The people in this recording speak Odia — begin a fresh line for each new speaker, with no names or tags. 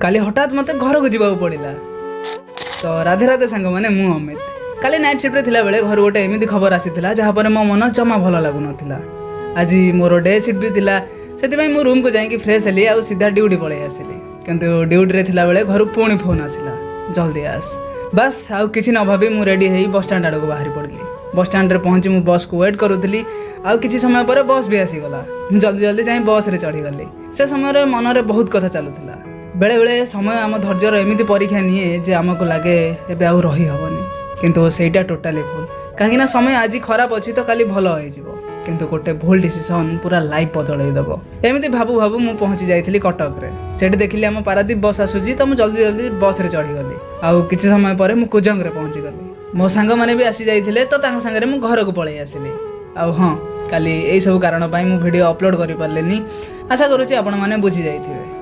କାଲି ହଠାତ୍ ମୋତେ ଘରକୁ ଯିବାକୁ ପଡ଼ିଲା। ତ ରାଧେ ରାଧେ ସାଙ୍ଗମାନେ, ମୁଁ ଅମିତ। କାଲି ନାଇଟ୍ ସିଫ୍ଟରେ ଥିଲାବେଳେ ଘରୁ ଗୋଟେ ଏମିତି ଖବର ଆସିଥିଲା, ଯାହାପରେ ମୋ ମନ ଜମା ଭଲ ଲାଗୁନଥିଲା। ଆଜି ମୋର ଡେ ସିଫ୍ଟ ବି ଥିଲା, ସେଥିପାଇଁ ମୁଁ ରୁମ୍କୁ ଯାଇକି ଫ୍ରେଶ୍ ହେଲି ଆଉ ସିଧା ଡ୍ୟୁଟି ପଳେଇ ଆସିଲି। କିନ୍ତୁ ଡ୍ୟୁଟିରେ ଥିଲାବେଳେ ଘରୁ ପୁଣି ଫୋନ୍ ଆସିଲା, ଜଲ୍ଦି ଆସ। ବାସ୍, ଆଉ କିଛି ନ ଭାବି ମୁଁ ରେଡ଼ି ହେଇ ବସଷ୍ଟାଣ୍ଡ ଆଡ଼କୁ ବାହାରି ପଡ଼ିଲି। ବସଷ୍ଟାଣ୍ଡରେ ପହଞ୍ଚି ମୁଁ ବସ୍କୁ ୱେଟ୍ କରୁଥିଲି। ଆଉ କିଛି ସମୟ ପରେ ବସ୍ ବି ଆସିଗଲା। ମୁଁ ଜଲ୍ଦି ଜଲ୍ଦି ଯାଇ ବସ୍ରେ ଚଢ଼ିଗଲି। ସେ ସମୟରେ ମନରେ ବହୁତ କଥା ଚାଲୁଥିଲା। ବେଳେବେଳେ ସମୟ ଆମ ଧୈର୍ଯ୍ୟର ଏମିତି ପରୀକ୍ଷା ନିଏ ଯେ ଆମକୁ ଲାଗେ ଏବେ ଆଉ ରହି ହେବନି। କିନ୍ତୁ ସେଇଟା ଟୋଟାଲି ଭୁଲ, କାହିଁକିନା ସମୟ ଆଜି ଖରାପ ଅଛି ତ କାଲି ଭଲ ହେଇଯିବ, କିନ୍ତୁ ଗୋଟେ ଭୁଲ ଡିସିସନ୍ ପୁରା ଲାଇଫ୍ ବଦଳେଇ ଦେବ। ଏମିତି ଭାବୁ ଭାବୁ ମୁଁ ପହଞ୍ଚି ଯାଇଥିଲି କଟକରେ। ସେଠି ଦେଖିଲି ଆମ ପାରାଦୀପ ବସ୍ ଆସୁଛି, ତ ମୁଁ ଜଲ୍ଦି ଜଲ୍ଦି ବସ୍ରେ ଚଢ଼ିଗଲି। ଆଉ କିଛି ସମୟ ପରେ ମୁଁ କୁଜଙ୍ଗରେ ପହଞ୍ଚିଗଲି। ମୋ ସାଙ୍ଗମାନେ ବି ଆସି ଯାଇଥିଲେ, ତ ତାଙ୍କ ସାଙ୍ଗରେ ମୁଁ ଘରକୁ ପଳେଇ ଆସିଲି। ଆଉ ହଁ, କାଲି ଏଇସବୁ କାରଣ ପାଇଁ ମୁଁ ଭିଡ଼ିଓ ଅପଲୋଡ଼ କରିପାରିଲିନି। ଆଶା କରୁଛି ଆପଣମାନେ ବୁଝି ଯାଇଥିବେ।